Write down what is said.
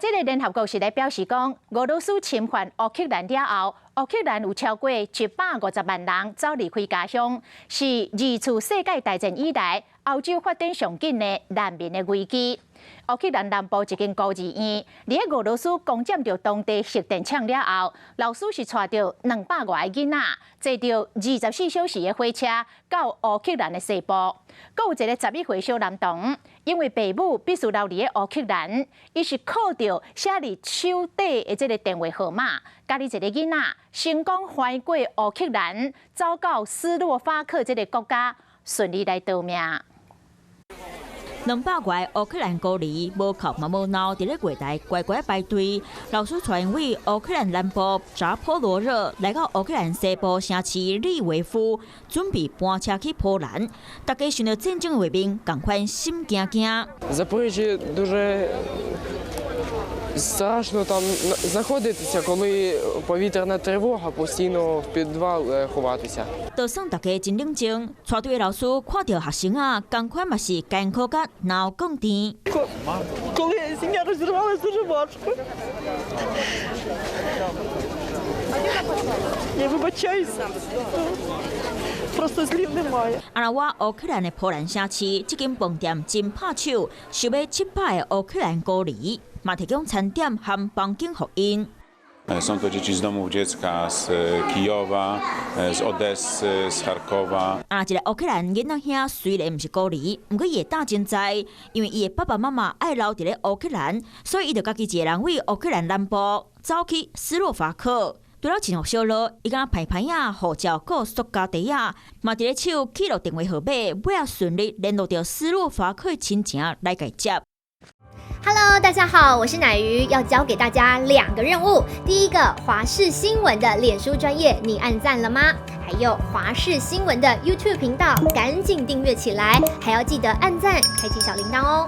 這个聯合國是咧表示講，俄羅斯侵犯烏克蘭了後，烏克蘭有超過150萬人走離開家鄉，是二次世界大戰以來歐洲發展上緊的難民的危機。烏克蘭南部一間孤兒院，佇咧俄羅斯攻佔著當地核電廠了後，老師是帶著200外個囡仔，坐著24小時的火車到烏克蘭的西部。閣有一個11歲小男童，因為爸母必須留佇咧烏克蘭，伊是靠著寫佇手底的這个電話號碼，家己一个囡仔成功翻過烏克蘭，走到斯洛伐克這个國家，順利來逃命。200外烏克蘭孤兒無哭嘛無鬧，佇咧月台乖乖排隊。老師帶𪜶為烏克蘭南部扎波羅熱來到烏克蘭西部城市利維夫，準備班車去波蘭。大家想著戰爭的畫面，仝款心驚驚。 Запоріжжі дуже страшно там знаходитися, коли повітряна тривога, постійно в підвал ховатися. 就算大家真冷靜，帶隊的老師看著學生仔，仝款嘛是艱苦甲腦降甜。 Коли сім'я розірвалася, дуже важко. Я вибачаюся, просто слів немає. 啊，若我烏克蘭的波蘭城市，這間飯店真拍手，收欲700個烏克蘭孤兒，嘛提供餐點和房間予𪜶。 Są to dzieci z domów dziecka z Kijowa, z Odessy, z Charkowa. 啊，一個烏克蘭囡仔兄雖然毋是孤兒，毋過伊會膽真知，因為伊的爸爸媽媽愛留佇咧烏克蘭，所以伊就家己一個人為烏克蘭南部走去斯洛伐克。除了穿予小囉，伊敢歹歹仔護照閣塑膠袋仔，嘛佇咧手記錄電話號碼，尾仔順利聯絡著斯洛伐克親情來共接。 Hello，大家好，我是奶魚，要教給大家兩個任務。第一個，華視新聞的臉書專頁，你按讚了嗎？還有華視新聞的 YouTube 頻道，趕緊訂閱起來，還要記得按讚，開啟小鈴鐺哦。